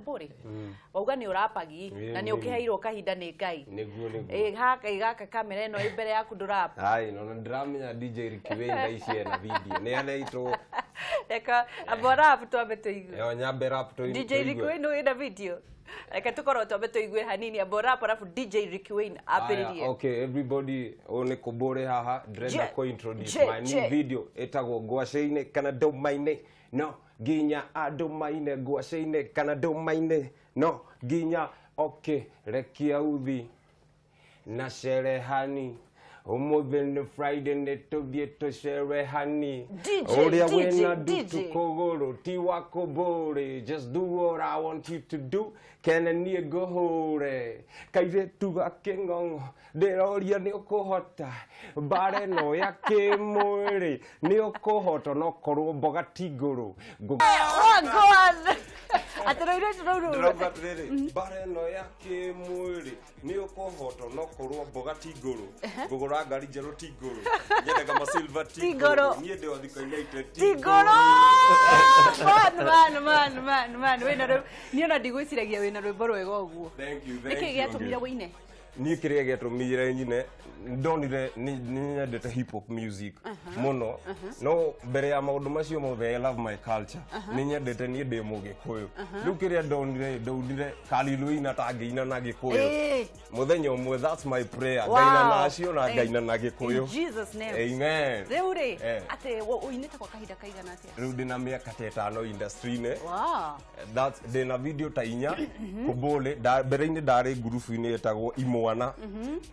Kũbũrĩ, wauga nĩ ũrapagi na nĩ ũkĩheirwo kahinda nĩ Ngai. Nĩguo, nĩguo. Ĩ, gaka ĩ, gaka kamera ĩno ĩ mbere yaku ndũrap. Ai, no ndĩramenya DJ Ricky Wayne thaa ici ena video. Nĩ aneitwo. Reka amba rap twambe tũigue. Yo nyambe rap tũigue. DJ Ricky Wayne wĩna video. Reke tũkorwo twambe tũigue hanini amba rap arabu DJ Ricky Wayne ambĩrĩrie. Aya, okay, everybody, ũyũ nĩ Kũbũrĩ haha, ndĩrenda kũ introduce my new video ĩtagwo Ngwacĩ-inĩ kana Ndũma-inĩ. No nginya andũ maine ngwacĩ-inĩ kana ndũma-inĩ. No nginya, okay, rekia uthi na cerehani. Ũmũthĩ nĩ Friday, nĩ tũthiĩ tũcerehani. DJ, Ũrĩa DJ, wĩna DJ. ndutu kũgũrũ ti wa kũbũrĩ. Just do what I want you to do, kene niĩ ngũhũre kairĩtu gakĩng'ong'o. Ndĩroria nĩ ũkũhota mbara ĩno ya kĩmwĩrĩ, nĩ ũkũhota nokorwo mboga ti ngũrũ. Wagwan. Atĩ rũirũ rũu rũu. Ndĩrauga atĩrĩrĩ, mbara ĩno ya kĩmwĩrĩ nĩ ũkũhota nokorwo mboga ti ngũrũ, ngũgũra ngari njerũ ti ngũrũ, nyendaga masilver ti Ti ngũrũ. ngũrũ, niĩ ndĩ wa Thika United ti Ti ngũrũ. Man, man, man, man, man. Wĩna rwĩmbo. Niĩ ona ndigwĩciragia wĩna rwĩmbo rwega ũguo. Thank you, thank Nĩkĩ you. gĩatũmire wĩine? Niĩ kĩrĩa gĩatũmire nyine, ndonire nĩ nyendete hip hop music mũno, no mbere ya maũndũ macio mothe, I love my culture, nĩ nyendete, niĩ ndĩ Mũgĩkũyũ. Rĩu kĩrĩa ndonire Kalilũ atangĩina na Gĩkũyũ mũthenya ũmwe, that's my prayer, ngaina na acio na ngaina na Gĩkũyũ. In Jesus' name. Amen. Rĩu rĩ, atĩ ũinĩte kwa kahinda kaigana atĩa? Rĩu ndĩna mĩaka ta 5 industry-inĩ. That's ndĩna video ta 4 Kũbũlĩ. Mbere-inĩ ndarĩ ngurubu-inĩ ĩtagwo Imwana,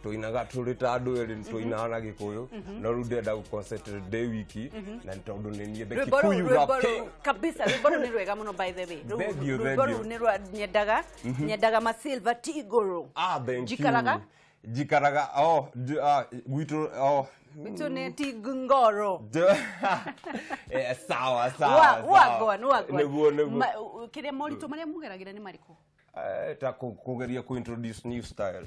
tũinaga tũrĩ ta andũ erĩ, tũinaga na Gĩkũyũ, no rĩu ndĩrenda gũ concentrate ndĩ wiki na nĩ tondũ nĩ niĩ the Rwĩmbo rũu Kikuyu rwĩmbo rap rũu king. Kabisa, rwĩmbo rũu nĩ rwega mũno, by the way. Thank you, Rwĩmbo thank rũu you. nĩ rwa nyendaga masilver ti igũrũ. Ah, thank you. Njikaraga? Njikaraga oh gwitũ oh. Gwitũ nĩ ti ngoro. Sawa sawa sawa. Wagwan, wagwan. Nĩguo. Kĩrĩa moritũ marĩa mugeragĩra nĩ marĩkũ? Ta kugeria ku introduce new style,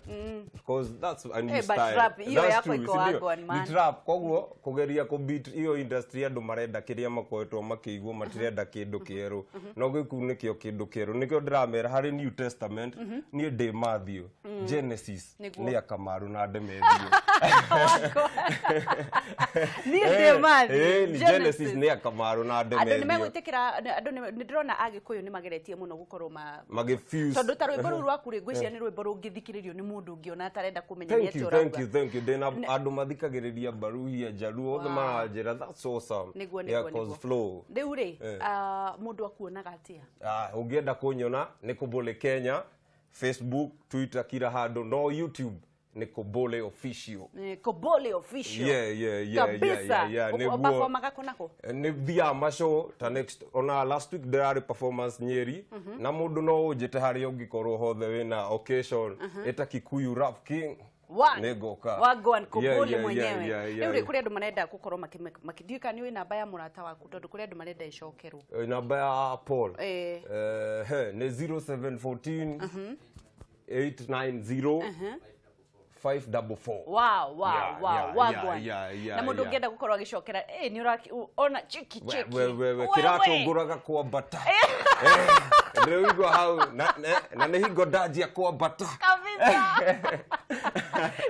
because that's a new Eh, but style. rap, hiyo That's yako true, iko si ndio? wagwan, man. Ni trap, koguo kugeria ku beat iyo industry, andũ marenda kĩrĩa makoretwo makĩigua, matirenda kĩndũ kĩerũ, no gĩkũ nĩkĩo kĩndũ kĩerũ, nĩkĩo ndĩramera harĩ New Testament niĩ ndĩ Matthew, Genesis nĩ Akamaru na Ndemethio. Niĩ ndĩ Matthew, Ni Genesis Genesis. nĩ Akamaru na Andũ nĩ Ndemethio. megwĩtĩkĩra, andũ nĩ ndĩrona Agĩkũyũ nĩ mageretie mũno gũkorwo ma magĩfuse. Tondũ ta rwĩmbo rũu rwaku rĩ, ngwĩciria nĩ rwĩmbo rũngĩthikĩrĩrio nĩ mũndũ ũngĩ ona atarenda kũmenya nĩ Thank atĩa you, thank you, ũrauga. thank you. Ndĩna andũ mathikagĩrĩria Baruhia, Jaluo othe maranjĩra that's awesome. Nĩguo. Yeah, 'cause flow. Rĩu rĩ, ah, mũndũ akuonaga atĩa? Ah, ũngĩenda kũnyona nĩ Kũbũlĩ Kenya, Facebook, Twitter, kila handũ, no YouTube nĩ Kũbũlĩ Official. Kobole Official. Yeah. Kabisa. Yeah, nĩguo. Performaga kũ nako? Nĩ thiaga mashow ta next, ona last week ndĩrarĩ performance Nyeri, na mũndũ no ũnjĩte harĩa ũngĩkorwo hothe wĩna occasion, ĩta Kikuyu Rap King, One. nĩ ngũka. Wagwan Kobole mwenyewe. Yeah. Rĩu rĩ, kũrĩ andũ marenda gũkorwo makĩthiĩ kana nĩ wĩ namba ya mũrata waku, tondũ kũrĩ andũ marenda ĩcokerwo. Namba ya Paul? Eh. He, nĩ 0714 890 544. Wow. Wagwan. Na mũndũ ũngĩenda gũkorwo agĩcokera, nĩ ũra ona chiki chiki. We We, kĩratũngũraga kwambata. Ndĩraigua hau na nĩ hingo ndanjia kwambata. Kabisa.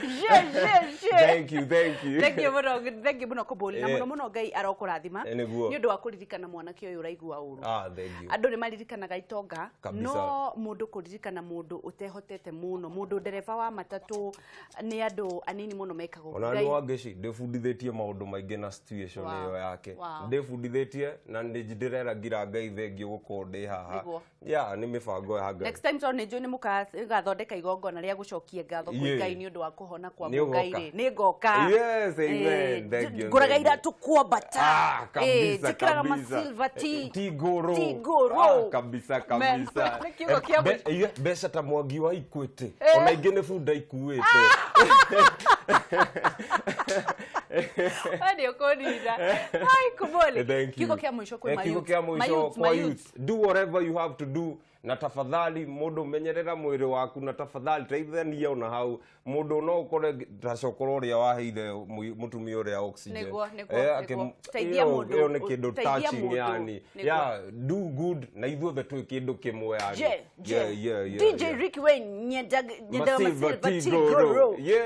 Je, je, je. Thank you, thank you. Thank you mũno, thank you mũno, Koboli, na mũno mũno Ngai arokũrathima Nĩguo. nĩ ũndũ wa kũririkana mwanake ũyũ ũraigua ũru. Ah, thank you. Andũ nĩ maririkanaga itonga, no mũndũ kũririkana mũndũ ũtehotete mũno, mũndũ ndereba wa matatũ, nĩ andũ anini mũno mekaga ũguo. Ona Ngai- nĩ wangeci ndĩbundithĩtie maũndũ maingĩ na situation ĩyo yake. Ndĩbundithĩtie na nĩ ndĩrera ngira Ngai thengio gũkorwo ndĩ haha. Ya nĩ mĩbango ya Ngai. Next time, tondũ nĩ njũĩ nĩ mũgathondeka igongona rĩa gũcokia ngatho kwĩ Ngai nĩ ũndũ wa kũhona kwa Nĩ Mũngai ũgoka. rĩ, nĩ ngoka. Yes, amen. Thank you, Ngũraga thank you. iratũ kwambata. Ah, kabisa, Njĩkĩraga kabisa. masilver ti Ti ngũrũ. Ti ngũrũ. Ah, kabisa, kabisa. Nĩ kiugo kĩa mũico. Mbeca ta Mwangi wa Equity, ona ingĩ nĩ bunda ikuĩte. We nĩ ũkũnina. Ai, Kobole. Thank you. Kiugo kĩa mũico kwĩ Kiugo mayouth. kĩa mũico Mayouth, kwa mayouth. youth, do whatever you have to do. Na tafadhali mũndũ, menyerera mwĩrĩ waku, na tafadhali teithania ona hau mũndũ no ũkore ta cokoro ũrĩa waheire mũtumia ũrĩa oxygen. Nĩguo, Eh, nĩguo. Teithia mũndũ, ĩyo nĩ kĩndũ teithia touching mũndũ, yani. Nĩguo. Yeah, do good na ithuothe twĩ kĩndũ kĩmwe yani. Je, je. Yeah. DJ Rick Wayne, nyendaga Masilva Masilva Tigoro. Tigoro. Yeah.